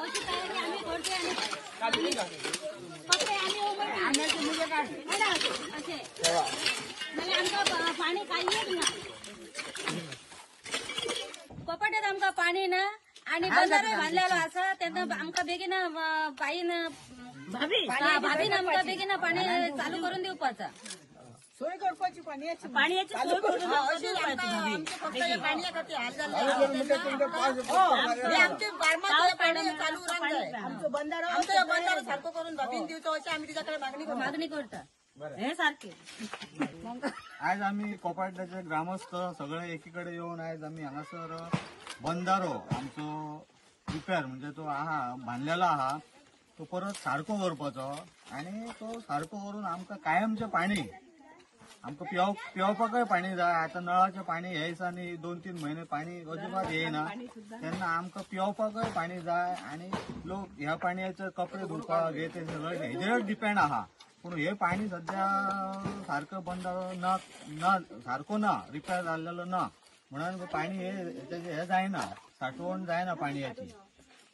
अशी तयारी आमी करचे आनी कपडे आमी अशें नाल्यार आमकां पाणी कांयच ना. कोपाट्यात आमकां पाणी ना आनी बंदारोय बांदलेलो आसा तेन्ना आमकां बेगीन बाईन भाभीन आमकां बेगीन पाणी चालू करून दिवपाचा सोय करपाची पाणयाची पाणयाची सोय करून आमचो बंदारो आमचो बंदारो सारको करून भाभीन दिवचो अशी आमी तिच्या कडेन मागणी करता. हे सारखे आयज आमी कोपाट्याचे ग्रामस्थ सगळे एकीकडे येवन आयज आमी हांगासर बंदारो आमचो रिपेर म्हणजे तो आहा बांदलेलो आहा तो परत सारको करपाचो आनी तो सारको करून आमकां कायमचें पाणी आमकां पिवपाकय पाणी जाय. आतां नळाचें पाणी ह्या दिसांनी 2-3 म्हयने पाणी अजिबात येयना तेन्ना आमकां पिवपाकय पाणी जाय आनी लोक ह्या पाणयाचेर कपडे धुवपाक हे ते सगळे हेजेरच डिपेंड आहा. पूण हे पाणी सध्या सारको बंदारो ना ना सारको ना रिपेर जाल्लेलो ना म्हणून पाणी हे तेजें हे जायना साठवण जायना पाणयाची.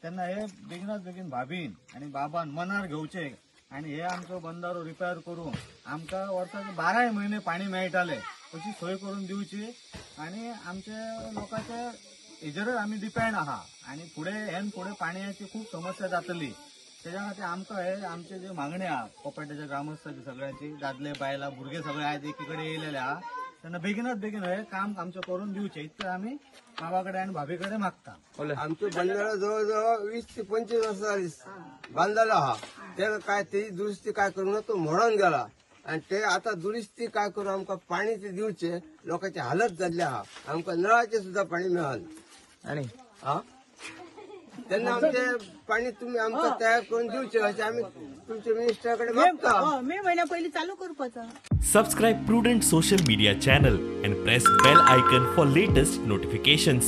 तेन्ना हे बेगिनात बेगीन भाभीन आनी बाबान मनार घेवचे आनी हे आमचो बंदारो रिपेर करून आमकां वर्साचे 12 म्हयने पाणी मेळटाले अशी सोय करून दिवची आनी आमचे लोकांचे हेजेरच आमी डिपेंड आहा आनी फुडें हेन फुडें पाणयाची खूब समस्या जातली. तेज्या खातीर आमकां हे आमचे जे मागणी आहा कोपाट्याच्या ग्रामस्थाची सगळ्यांची दादले बायलां भुरगे सगळे आयज एकी कडेन येयलेले आहा तेन्ना बेगिनात बेगीन हे काम आमचें करून दिवचें इतलें आमी बाबा कडेन आनी भाभी कडेन मागता. आमचो बंदारो जवळजवळ 20 ते 25 वर्सां जाली बांदलेलो आहा ते काय तेजी दुरुस्ती काय करूंक ना तो मोडोन गेला आनी ते आतां दुरुस्ती काय करून आमकां पाणी ते दिवचे. लोकांची हालत जाल्ली आहा आमकां नळाचें सुद्दां पाणी मेळना आनी हा तेन्ना आमचे पाणी तुमी आमकां तयार करून दिवचे अशें आमी तुमच्या मिनिस्टरा कडेन मागता. मे म्हयन्या पयलीं चालू करपाचो. Subscribe Prudent social media channel and press bell icon for latest notifications.